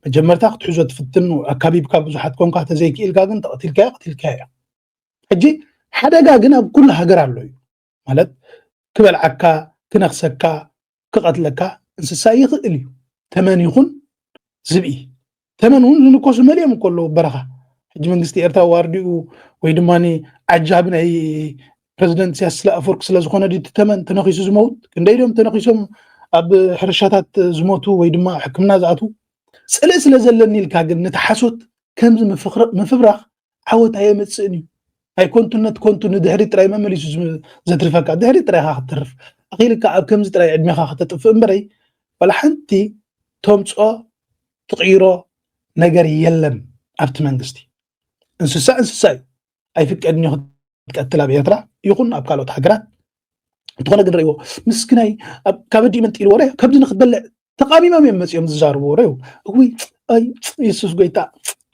መጀመርታ ክትሕዞ ትፍትን፣ ኣካቢብካ ብዙሓት ኮንካ ተዘይክኢልካ ግን ተቐቲልካዮ፣ ቀቲልካዮ። ሕጂ ሓደጋ ግን ኣብ ኩሉ ሃገር ኣሎ እዩ። ማለት ክበልዓካ፣ ክነኽሰካ፣ ክቐትለካ እንስሳ ይኽእል እዩ። ተመን ይኹን ዝብኢ። ተመን እውን ዝንኮሱ መሊኦም እኮ ኣለዉ በረኻ። ሕጂ መንግስቲ ኤርትራ ዋርዲኡ ወይ ድማ ዓጃቢ ናይ ፕረዚደንት ኢሳያስ ኣፈወርቂ ስለ ዝኾነ ድዩ እቲ ተመን ተነኺሱ ዝመውት? ክንደይ ድዮም ተነኺሶም ኣብ ሕርሻታት ዝሞቱ ወይ ድማ ሕክምና ዝኣትዉ? ጽልኢ ስለ ዘለኒ ኢልካ ግን ነቲ ሓሶት ከምዚ ምፍኽር-፣ ምፍብራኽ ዓወት ኣየምጽእን እዩ። ናይ ኮንቱነት ኮንቱ ንድሕሪት ጥራይ መመሊሱ ዝም-፣ ዘትርፈካ። ድሕሪት ጥራይ ኢኻ ክትተርፍ። ኣኺልካ ኣብ ከምዚ ጥራይ ዕድሜኻ ከተጥፍእ እምበረይ፣ ዋላ ሓንቲ ተምጽኦ ትቕይሮ ነገር የለን ኣብቲ መንግስቲ። እንስሳ እንስሳ እዩ። ኣይፍቀድን እዩ ክትቀትል ኣብ ኤርትራ ይኹን ኣብ ካልኦት ሃገራት። እንተኾነ ግን ርእይዎ፣ ምስኪናይ ኣብ ካበዲ መንጢልዎ ረ፣ ከብዲ ንክትበልዕ ተቓሚሞም እዮም መጺኦም ዝዛረቡ። ርእዩ፣ እውይ፣ ኣይ፣ የሱስ ጎይታ፣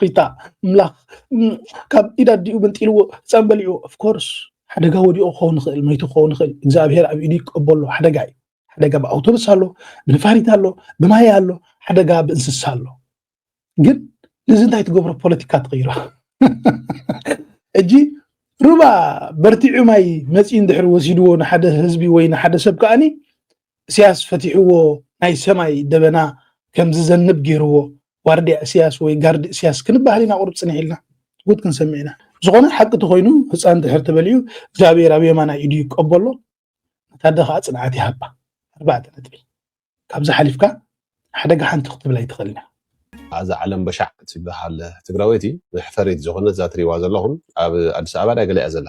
ጎይታ፣ ኣምላኽ፣ እም፣ ካብ ኢድ ኣዲኡ መንጢልዎ፣ ህጻን በሊዕዎ። Of course፣ ሓደጋ ወዲቑ ክኸውን ይኽእል፣ መይቱ ክኸውን ይኽእል። እግዚኣብሔር ኣብ ኢዱ ይቀበሎ፣ ሓደጋ እዩ። ሓደጋ ብኣውቶቡስ ኣሎ፣ ብነፋሪት ኣሎ፣ ብማይ ኣሎ፣ ሓደጋ ብእንስሳ ኣሎ። ግን ነዚ እንታይ ትገብሮ? ፖለቲካ ትቕይሮ። ሕጂ ሩባ በርቲዑ ማይ መጺኡ እንድሕር ወሲድዎ ንሓደ ህዝቢ ወይ ንሓደ ሰብ ከኣኒ፣ እስያስ ፈቲሕዎ፣ ናይ ሰማይ ደበና ከም ዝዘንብ ገይርዎ፣ ዋርድያ እስያስ ወይ ጋርዲ እስያስ ክንበሃል ኢና ቁሩብ ጽንሕ ኢልና። ጉድ ክንሰምዕ ኢና። ዝኾነ ሓቂ ተኾይኑ፣ ህጻን እንድሕር ተበሊዑ፣ እግዚኣብሔር ኣብ የማናይ ኢዱ ይቀበሎ፣ ነታ ኣደ ኸዓ ጽንዓት ይሃባ። ኣርባዕተ ነጥቢ። ካብዚ ሓሊፍካ ሓደጋ ሓንቲ ክትብል ኣይትኽእልን ኢኻ። እዛ ዓለም በሻዕ ትበሃል ትግራወይቲ መሕፈሪት ዝኾነት እዛ ትሪእዋ ዘለኹም ኣብ ኣዲስ ኣበባ ድያ ገለ እያ ዘላ።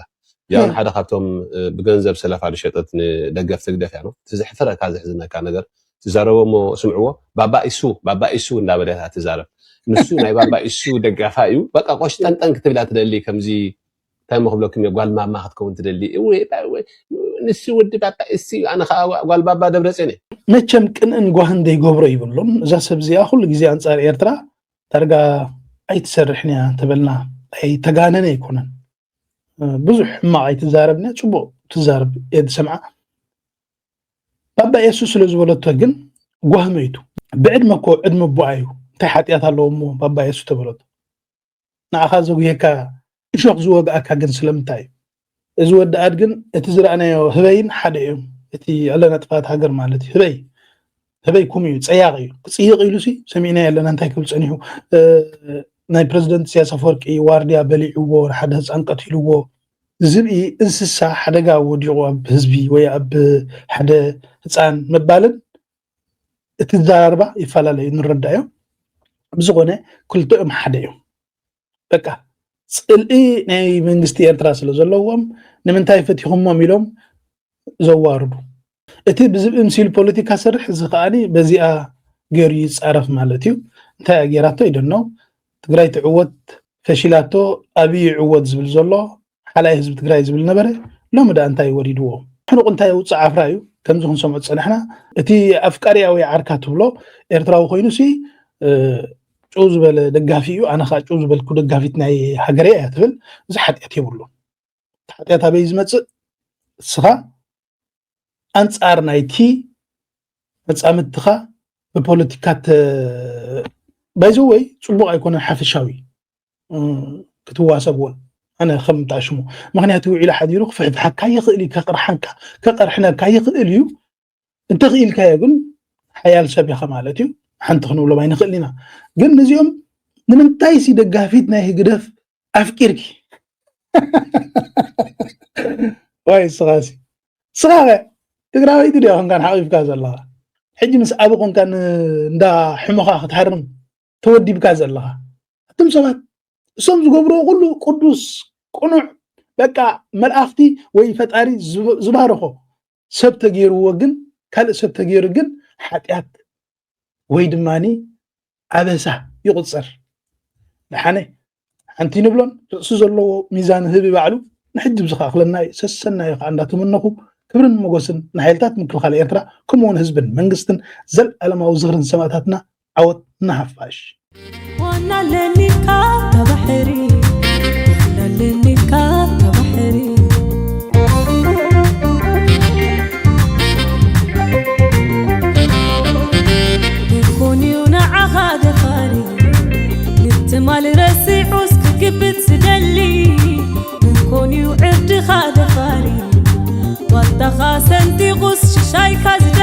እዚኣ እውን እም። ሓደ ካብቶም፣ እ፣ ብገንዘብ ሰለፋ ዝሸጠት ንደገፍቲ ህግደፍ እያ ነው። እቲ ዘሕፍረካ ዘሕዝነካ ነገር ትዛረቦ እሞ ስምዕዎ። ባባ ኢሱ፣ ባባ ኢሱ እንዳበለ እያ ትዛረብ። ንሱ ናይ ባባ ኢሱ ደጋፋ እዩ። በቃ ቆሽጠንጠን ክትብላ ትደሊ ከምዚ እንታይ እሞ ክብለኩም እየ፣ ጓል ማማ ክትከውን ትደሊ። እወ፣ እወ፣ ንሱ ወዲ ባባ እሱ እዩ፣ ኣነ ኸዓ ጓል ባባ ደብረፅዮን እየ። መቸም ቅንእን ጓህን ዘይገብሮ ይብሉን። እዛ ሰብ እዚኣ ኩሉ ግዜ ኣንጻር ኤርትራ ዳርጋ ኣይትሰርሕን እያ እንተበልና ኣይተጋነነ ኣይኮነን። ብዙሕ ሕማቕ ኣይትዛረብን እያ፣ ጽቡቕ ትዛረብ እየ ዝሰምዓ። ባባ የሱስ ስለ ዝበለቶ ግን ጓህ መይቱ። ብዕድመ እኮ ዕድመ ኣቦኣ እዩ። እንታይ ሓጢኣት ኣለዎ እሞ ባባ የሱስ ተበለቶ? ንዓኻ ዘጉህየካ እሾኽ ዝወግኣካ ግን ስለምንታይ እዩ? እዚ ወዲ ኣድ ግን እቲ ዝረኣናዮ ህበይን ሓደ እዮም። እቲ ዕለና ጥፋት ሃገር ማለት እዩ። ህበይ፣ ህበይ ኩም እዩ፣ ጸያቕ እዩ። ክጽይቕ ኢሉ ሲ ሰሚዕናዮ ኣለና እንታይ ክብል ጸኒሑ። እ፣ ናይ ፕረዚደንት ኢሳያስ ኣፈወርቂ ዋርድያ በሊዕዎ፣ ንሓደ ህጻን ቀቲልዎ። ዝብኢ እንስሳ ሓደጋ ወዲቑ ኣብ ህዝቢ ወይ ኣብ ሓደ ህጻን ምባልን እቲ ዘራርባ ይፈላለዩ ንረዳእዮ። ብዝኾነ ክልቲኦም ሓደ እዮም። በቃ ጽልኢ ናይ መንግስቲ ኤርትራ ስለ ዘለዎም ንምንታይ ፈቲኹሞም ኢሎም ዘዋርዱ። እቲ ብዝብኢ ምሲሉ ፖለቲካ ሰርሕ እዚ ከኣኒ በዚኣ ገይሩ ይጻረፍ ማለት እዩ። እንታይ እያ ገይራቶ ይደኖ? ትግራይ ትዕወት ፈሺላቶ ኣብይ ይዕወት ዝብል ዘሎ ሓላይ ህዝቢ ትግራይ ዝብል ነበረ። ሎሚ ደኣ እንታይ ወሪድዎ? ሕኑቕ እንታይ የውፅእ ዓፍራ እዩ። ከምዚ ክንሰምዖ ዝጸናሕና እቲ ኣፍቃሪያ ወይ ዓርካ ትብሎ ኤርትራዊ ኮይኑ ሲ፣ እ፣ ጭው ዝበለ ደጋፊ እዩ። ኣነ ኸዓ ጭው ዝበልኩ ደጋፊት ናይ ሃገረይ እያ ትብል። እዚ ሓጢኣት የብሉን። እቲ ሓጢኣት ኣበይ ዝመጽእ? እስኻ ኣንጻር ናይቲ መጻምድትኻ ብፖለቲካ ተ-፣ by the way፣ ጽቡቕ ኣይኮነን ሓፈሻዊ፣ እ፣ ክትዋሰብ እውን። ኣነ ከም ጣሽሙ። ምኽንያቱ ውዒሉ ሓዲሩ ክፍሕፍሓካ ይኽእል እዩ፣ ከቕርሓንካ፣ ከቐርሕነካ ይኽእል እዩ። እንተኽኢልካዮ ግን ሓያል ሰብ ኢኻ ማለት እዩ። ሓንቲ ክንብሎም ኣይንኽእል ኢና። ግን ነዚኦም ንምንታይ ሲ ደጋፊት ናይ ህግደፍ ኣፍቂርኪ? ዋይ፣ ስኻ ሲ፣ ስኻ ኸ ትግራወይቲ ድያ ኮንካ ሓቒፍካ ዘለኻ? ሕጂ ምስ ኣቢ ኮንካ ን-፣ እንዳ ሕሞኻ ክትሃርም ተወዲብካ ዘለኻ? ኣቱም ሰባት፣ እሶም ዝገብርዎ ኩሉ ቅዱስ፣ ቅኑዕ፣ በቃ መልኣኽቲ ወይ ፈጣሪ ዝብ-፣ ዝባረኾ ሰብ ተገይርዎ ግን፣ ካልእ ሰብ ተገይሩ ግን ሓጢኣት ወይ ድማኒ ኣበሳ ይቑጸር። ደሓነ ሓንቲ ንብሎን ርእሲ ዘለዎ ሚዛን ህቢ ባዕሉ ንሕጂ ብዝኸኣኽለና እዩ። ሰሰናዮ ከዓ እንዳተመነኹ ክብርን ሞገስን ንሓይልታት ምክልኻል ኤርትራ ከምኡውን ህዝብን መንግስትን፣ ዘለኣለማዊ ዝኽርን ሰማእታትና። ዓወት ንሓፋሽ። ዋና ኣለኒካ ታባሕሪ ኣለኒካ ታባሕሪ ኮንዩ ንዓኻ ደፋሪ ንትማል ረሲዑስ ክግብት ዝደሊ እንኮንዩ ዕርድኻ ደፋሪ ዋልታኻ ሰንጢቑስ ሽሻይካ ዝደ